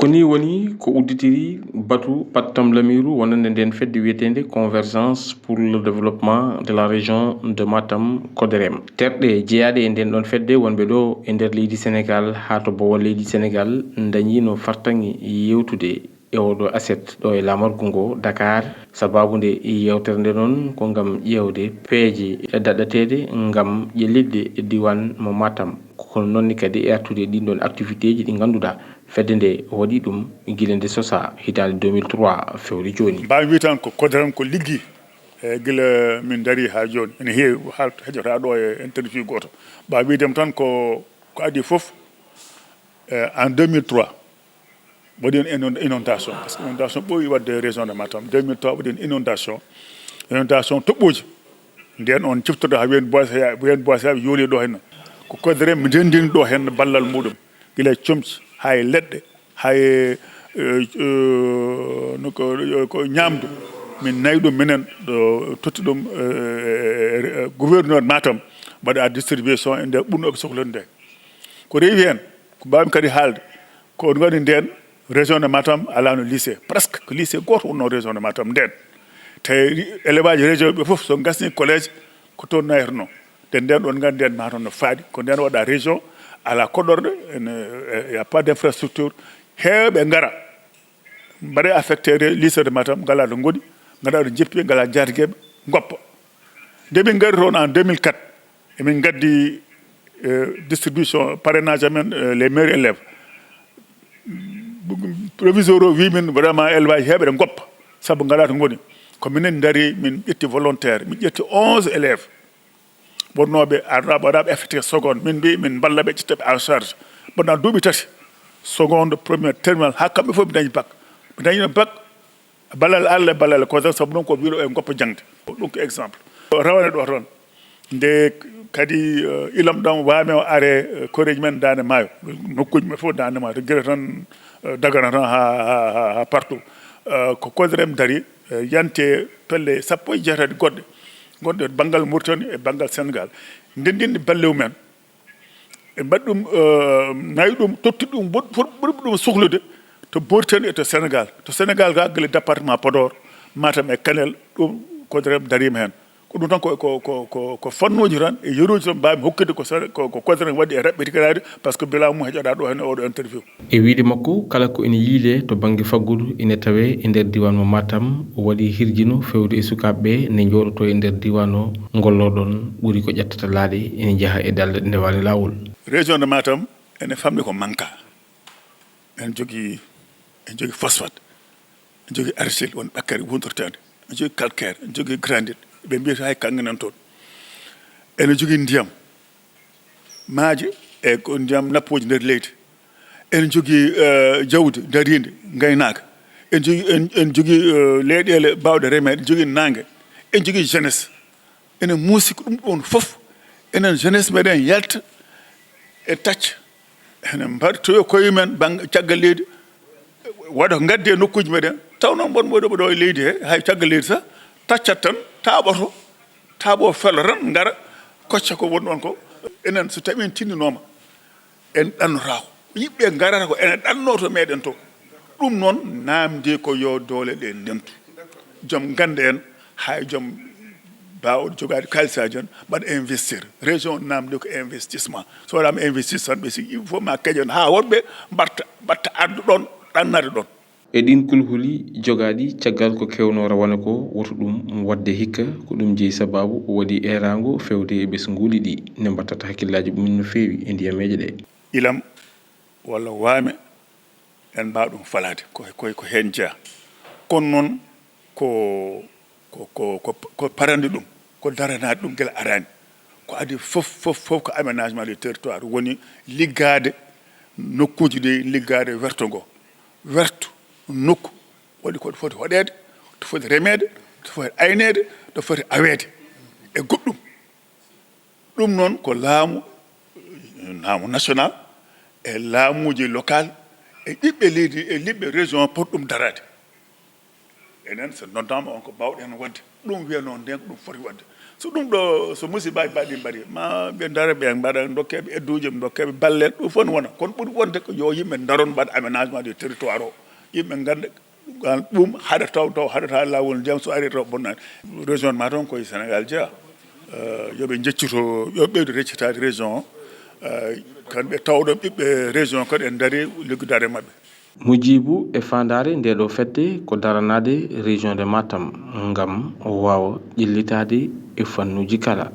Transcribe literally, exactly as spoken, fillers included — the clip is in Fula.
Ko nii woni ko udditiri batu pattamlamiiru wonande ndeen fedde wiyeteende Convergence pour le développement de la région de Matam, CODREM. Terɗe jeyaaɗe e ndeen ɗoon fedde wonɓe ɗo e nder leydi Senegaal haa to bowal leydi Senegaal ndañiino fartaŋŋe yeewtude e ooɗo aset ɗo e laamorgo ngo Dakar, sabaabu nde yeewtere nde noon ko ngam ƴeewde peeje daɗateeɗe ngam ƴellitde diiwaan mo Matam. Kono noon ne kadi e artude e ɗiin ɗoon activité ji ɗi ngannduɗaa fedde nde waɗi ɗum gila nde sosaa hitaande deux mille trois fewde jooni. Mbaawi wii tan ko CODREM ko liggi e gila min ndarii haa jooni. Ene heewi haalto heƴotaa ɗo e interview gooto. Mbaawi wiide mi tan ko, ko adii fof, eh, en deux mille trois, waɗi heen inond-, inondation, parce que inondation ɓooyi waɗde région de Matam. Deux mille trois waɗi heen inondation, inondation toɓɓooji. Ndeen on ciftoto haa wiyen boise, wiyen boise yooli ɗo heen. Ko CODREM ndenndini ɗo heen ballal muɗum. Gila e comci, haa e leɗɗe, haa e, eh, eh, no ko, ko ñaamdu. Min nayi ɗum minen ɗo totti ɗum, eh, eh, gouverneur Matam, mbaɗa distribution e nder ɓurnooɓe sohlande nde. Ko rewi heen, ko mbaawmi kadi haalde, ko on ngoni ndeen région de Matam alaano lycée. Presque ko lycée gooto wonnoo région de Matam ndeen. Tawi élève aji région ɓe fof so ngasni collège ko toon nayatnoo. Nden ndeen ɗoon nganndi en Matam no faaɗi. Ko ndeen waɗa région, alaa koɗorɗe, ene, il y a pas d'infrastructure. Heewɓe ngara, mbaɗe affecté re-, lycée de Matam, ngalaa ɗo ngoni, ngalaa ɗo njippi, ngalaa njaatigeeɓe, ngoppa. Nde min ngari toon en deux mille quatre, emin ngaddi, eh, distribution parrainage amen, eh, les meilleurs élèves. Proviseur o wii min vraiment élève aji heewɓe ngoppa, sabu ngalaa to ngoni. Ko minen ndarii, min ƴetti volontaire, min ƴetti onze élèves. Wonnooɓe arnaaɓe waɗaaɓe affecté seconde, min mbii min mballa ɓe, ƴetta ɓe en charge. Pendant duuɓi tati, seconde, première, terminale, haa kamɓe fof ɓe ndañi bac. Ɓe ndañino bac, ballal Allah e ballal CODREM, sabu noon ko wiyɗo e ngoppa jaŋde. Ɗum ko exemple. Rawane ɗo toon. Nde kadi, eh, ilam ɗam waame o are, eh, koreeji men Daande Maayo. Nokkuuji men fof Daande Maayo. To gila tan, eh, Dagana tan haa, haa, haa, haa partout. Eh, ko CODREM dari, eh, yante pelle sappo e jeetati goɗɗe. Gonɗe banngal Mauritanie e banngal Sénégal. Ndenndinɗe balleewu men. Ɓe mbaɗi ɗum, eh, nayi ɗum, totti ɗum, woɗ-, woɗ-, ɓuri ɗum soklude to Mauritanie e to Sénégal. To Sénégal ga, gila département Podor, Matam e Kanel, ɗum CODREM dariima heen. Ko ɗum tan ko, ko, ko, ko, ko fannuuji tan e yeruuji tan mbaawmi hokkude ko sa-, ko, ko CODREM waɗi e raɓɓitikiraade, par ce que bilaa mum heƴoɗaa ɗo heen e oɗo interview. E wiyde makko, kala ko ene yiilee to bannge faggudu ene tawee e nder diiwaan mo Matam, o waɗi hirjino feewde e sukaaɓe ɓe nde njooɗotoo e nder diiwaan o, ngolloo ɗoon ɓuri ko ƴettata laaɗe ene njaha e dalle ɗe ndewaani laawol. Région de Matam ene famɗi ko manka. Ene jogii, ene jogii phosphate, ene jogii argile, won ɓakkere wontorteende, ene jogii calcaire, ene jogii granit, ɓe mbiyata hay kaŋŋe nan toon. Ene jogii ndiyam, maaje e ko ndiyam nappooji nder leydi. Ene jogii, eh, jawdi dariindi, ngaynaaka. Ene jogii, en, ene jogii, eh, leyɗeele baawɗe remeede, ene jogii naange. Ene jogii jeunesse. Ene muusi ko ɗum ɗoon fof. Enen jeunesse meɗen yalta e tacca. Ene mbaɗtoyo koye men bang-, caggal leydi. Waɗa ko ngaddi e nokkuuji meɗen. Taw noon won ɓe ɗo, ɓe ɗo e leydi he, hay caggal leydi sah, taccat tan, taaɓoto, taaɓo felo tan, ngara, kocca ko woni ɗoon ko. Enen so tawi en tinninooma, en ɗannotaako. Yimɓe ngarata ko enen ɗanno to meɗen to. Ɗum noon, naamnde ko yo doole ɗe ndemtu. Joom gannde en, hay joom baawɗo jogaade kaalisaaji en, mbaɗa investir. Région naamnde ko investissement. So waɗaama investir tan, ɓe si, il faut ma keƴen haa wonɓe mbatta, mbatta addu ɗoon, ɗannade ɗoon. E ɗiin kulhuli jogaaɗi caggal ko kewnoo rawane ko, woto ɗum waɗde hikka, ko ɗum jeyi sabaabu waɗi eeraango feewde e ɓesnguuli ɗi, ne mbattata hakkillaaji mumen no feewi e ndiyameeje ɗe. Ilam walla waame, en mbaawa ɗum falaade, ko, ko, ko heen jeyaa. Kono noon, ko, ko, ko, ko, ko parande ɗum, ko daranaade ɗum gila araani. Ko adii fof, fof, fof ko aménagement du territoire, woni liggaade nokkuuji ɗi, liggaade werto ngo. Werto nokku waɗi ko foti hoɗeede, to foti remeede, to foti ayneede, to foti aweede e goɗɗum. Ɗum noon ko laamu, laamu national e laamuuji local e ɓiɓɓe leydi e ɓiɓɓe région poti ɗum daraade. Enen, so noddaama on ko mbaawɗen waɗde, ɗum wiya noon ndeen ko ɗum foti waɗde. So ɗum ɗo, so musibaaji mbaɗi mbaɗi, ma ɓe ndara, ɓe mbaɗa, ndokkeeɓe edduuji, ndokkeeɓe balle, ɗum fof ne wona. Kono ɓuri wonde ko yo yimɓe ndaron, mbaɗa aménagement du territoire o. Yimɓe ngannda ɗum haɗa taw, taw haɗata laawol ndiyam, so ari taw bonnaani. Région Matam koye Sénégal jeyaa. Eh, yo ɓe njeccito, yo ɓeydu reccitaade région o. Eh, kamɓe tawɗo ɓiɓɓe région kadi en ndari liggodaade maɓɓe. Mujibu e faandaare nde ɗo fedde ko daranaade région de Matam ngam waawa ƴellitaade e fannuuji kala.